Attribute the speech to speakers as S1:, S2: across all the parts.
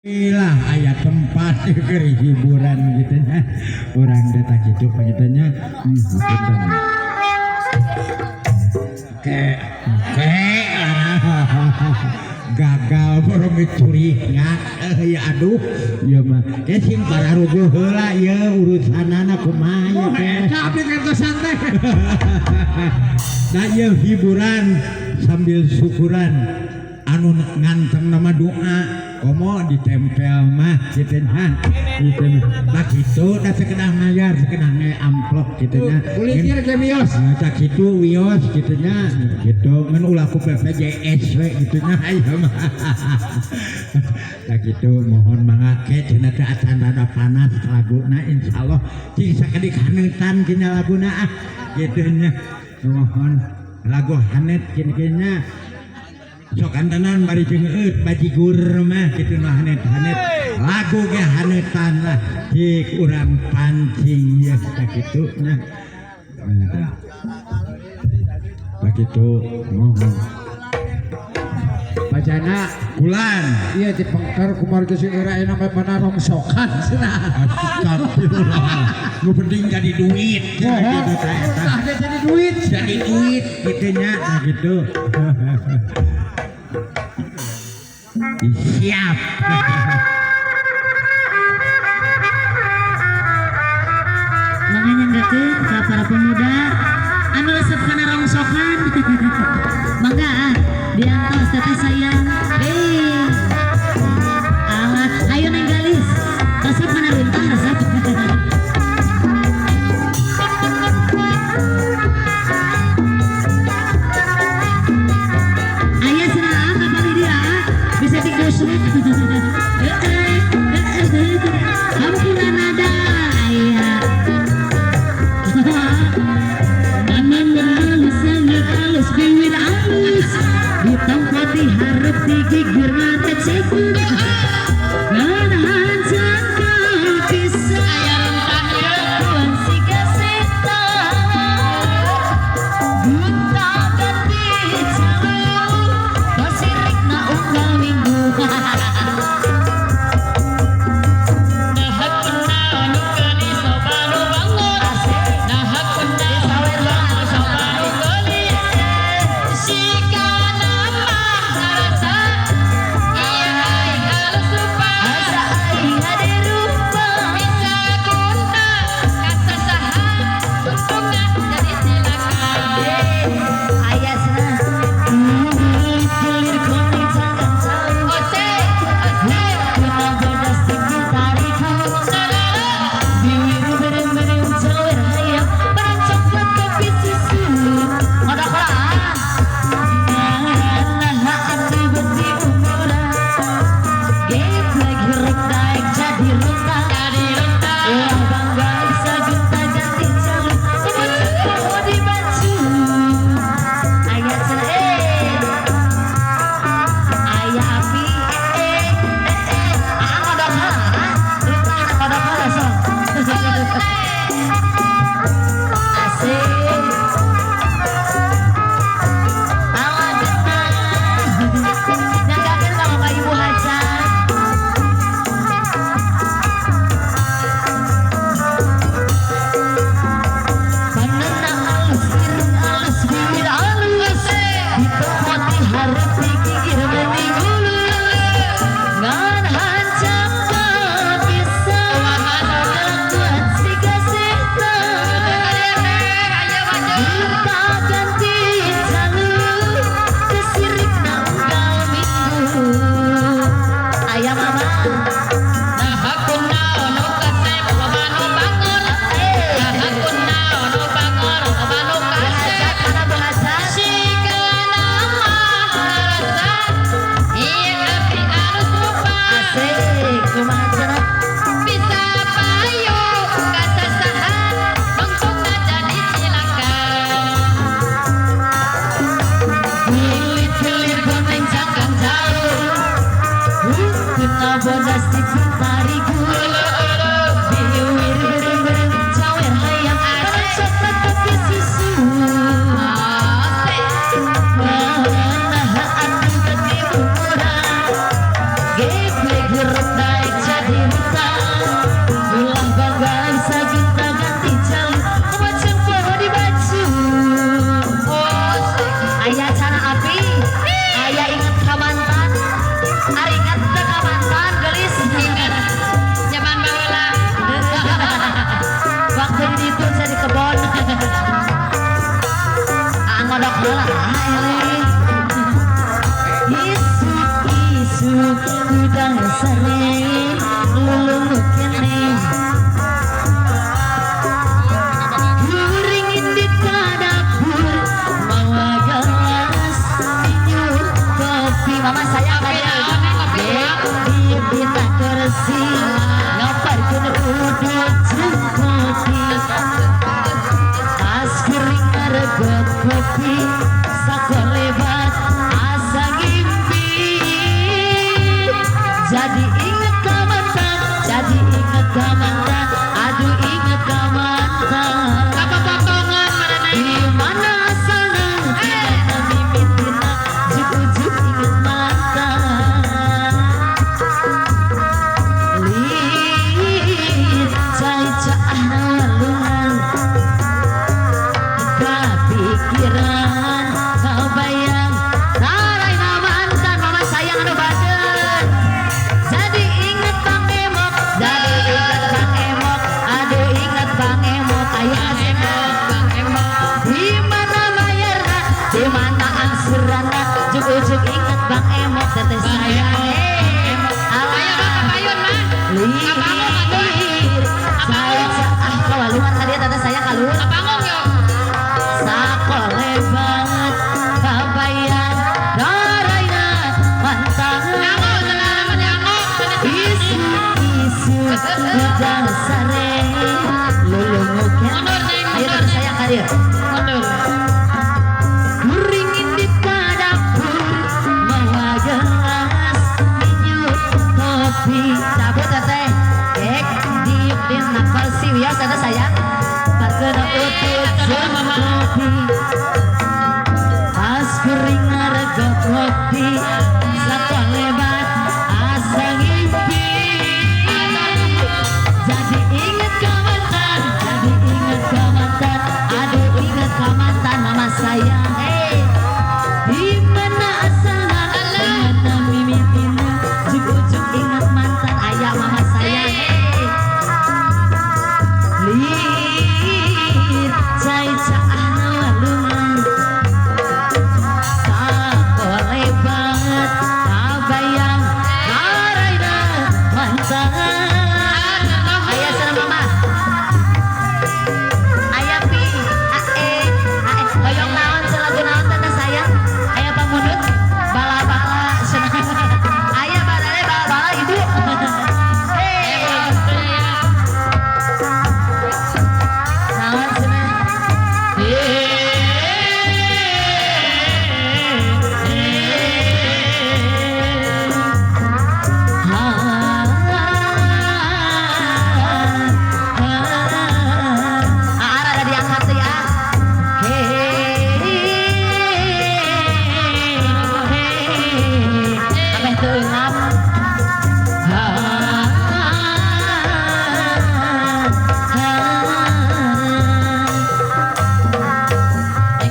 S1: Lah aya tempat keur hiburan gitu nya. Urang teh tah kitu panginten. Punten. Ke ke gagal borong curi ya aduh ieu mah ke sing pararuguh heula ieu urusanana kumaha ieu teh.
S2: Eta abdi kantosan teh.
S1: Nah ieu hiburan sambil syukuran anu nganteng nama doa komo ditempel mah kitu nya. Kitu tah kitu da sakedah mayar sakedah nge amplop kitu nya.
S2: Kulitir ge wios.
S1: Nah, tah kitu wios kitu nya. Kitu ngan ulah ku BPJS we kitu nya ieu mah. Tah kitu mohon mangga ke cenah teh acan rada panas laguna insyaallah cing sakedik haneutan kina laguna ah kitu nya. Mohon lagu hanet kin-nya. Sok antenan bari jeung eut bajigur mah kitu nu hanet-hanet lagu ge hanetan lah cik urang pancing ye tah kitu nya. Tah kitu mohon.
S2: Bacana
S1: Kulan
S2: ieu di pengker kumargi sing era enak mah mana rongsokan cenah.
S1: Astagfirullah. Nu penting jadi duit.
S2: Mohon
S1: Gitu, tah, eta.
S2: tah ge jadi duit.
S1: Jadi duit kitu nya tah kitu. Siap.
S3: Mangga ka para pemuda anu resep kana rongsokan. Mangga ah, diantos teteh sayang. Alah, ayo Neng Galis. Resep kana runtah resep. Aya cenah ah kapan dia ah? Bisa digosok. Ampunan ada aya. Aman halus sangat halus biwir halus ditempat diharap digigir mata cekut menahan jangka pisah kelakuan si setan gonta ganti calon kosirik na unggal minggu. Geblek Sare lulung kene kuring indit ka dapur mawa gelas minum kopi mama sayang dina kursi ngaparkeun udut jeung kopi pas kuring ngaregot kopi sakolebat asa ngimpi jadi inget ka mantan jadi inget ka mantan aduh inget ka mantan
S4: Kapotongan marana.
S3: Di mana asalna di mana mimitina ujug-ujug inget mantan lir cai caah walungan kapikiran kabayang taraina mantan mama sayang anu baden jadi inget Bang Emok jadi inget Bang Emok aduh inget Bang Emok aya
S4: Emok, Bang Emok.
S3: Di mana bayarna di mana angsuranna ujug-ujug inget Bang Emok teteh sayang
S4: Ayo Bang kapayun mah.
S3: Lir cai caah kawalungan ka dieu teteh sayang kaluhur
S4: Kapangong yo.
S3: Sakolebat kabayang daraina mantan
S4: Anggo selamat anggo.
S3: Isu-isu udah sare lulungu
S4: Mundur, Neng,
S3: Ayo
S4: mundur,
S3: teteh sayang ka dieu
S4: Mundur.
S3: Kuring indit ka dapur mawa gelas minum kopi cabut teteh dek diuk dina kursi wios teteh sayang parkeun utut jeung kopi pas kuring ngaregot kopi sakolebat asa ngimpi jadi inget ka mantan jadi inget ka mantan aduh inget ka mantan mama sayang di mana asalna di mana mimitina ujug-ujug inget mantan ayah mama sayang lir cai caah walungan sakolebat kabayang karaina mantan ayah sareng mama ayah pi ae ae hoyong naon selagu naon teteh sayang ayah pamundut bala-bala cenah ayah balale bala-bala ibu hei naon cenah Ah, ada diangkat teh ah. Hehehe, ameh teu eungap. Ha, ha,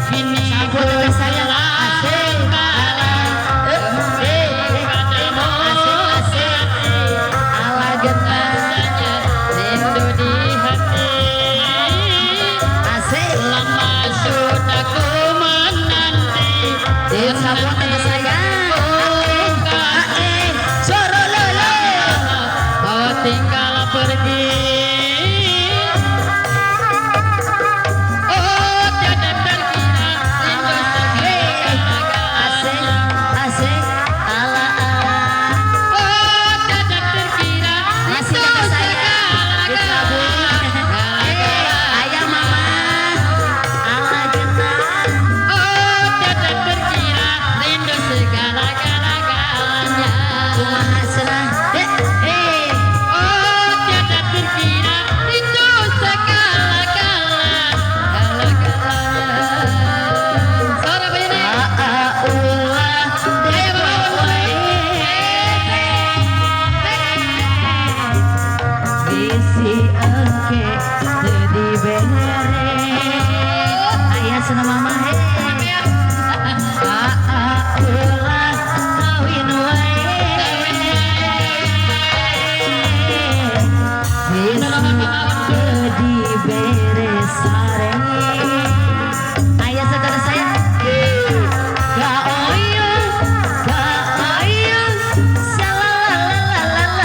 S4: Kini
S3: Sabut teteh sayang. Asik, eh, eh, eh, asik, asik. Ala genah.
S4: Rindu di hati.
S3: Asik.
S4: Lama sudah ku menanti.
S3: Sabut teteh sayang. Ae, soro lolo.
S4: Kau tinggal pergi. Oh, tiada terkira rindu
S3: Asik,
S4: segala-galanya.
S3: asik, ala ala.
S4: Oh, tiada terkira
S3: Masih
S4: rindu
S3: teteh sayang.
S4: segala-galanya.
S3: Ayah mama, ala genah.
S4: Oh, tiada terkira rindu segala-galanya.
S3: Kumaha cenah? Eh, eh.
S4: Oh, tiada terkira rindu segala-galanya. Suara begini.
S3: Aa ulah
S4: Ayo, Bapak.
S3: wae. Bisi engke teu dibere. Aya cenah mama he. Aa ulah kawin wae. Bisi teu dibere sare. Aya saudara saya. Ka oyong, ka oyong, salalalalala.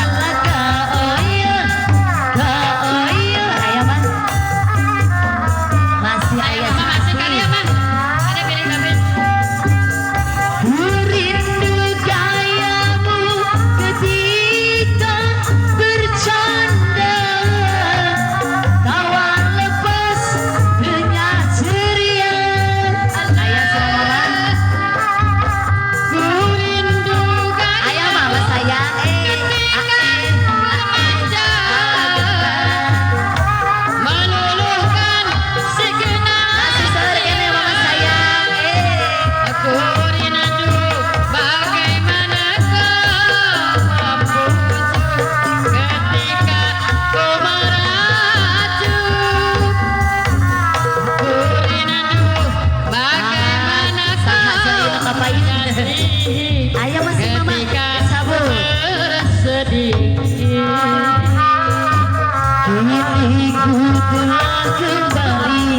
S3: Kini ku telah kembali,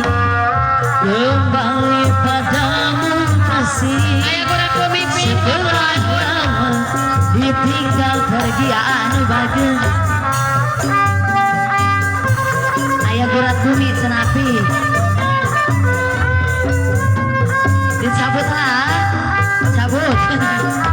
S3: kembali padamu kasih.
S4: Ayo kurang pemimpin.
S3: Setelah lama ditinggal pergi anu bagus. Aya gurat bumi cenapi. Dicabut lah, cabut.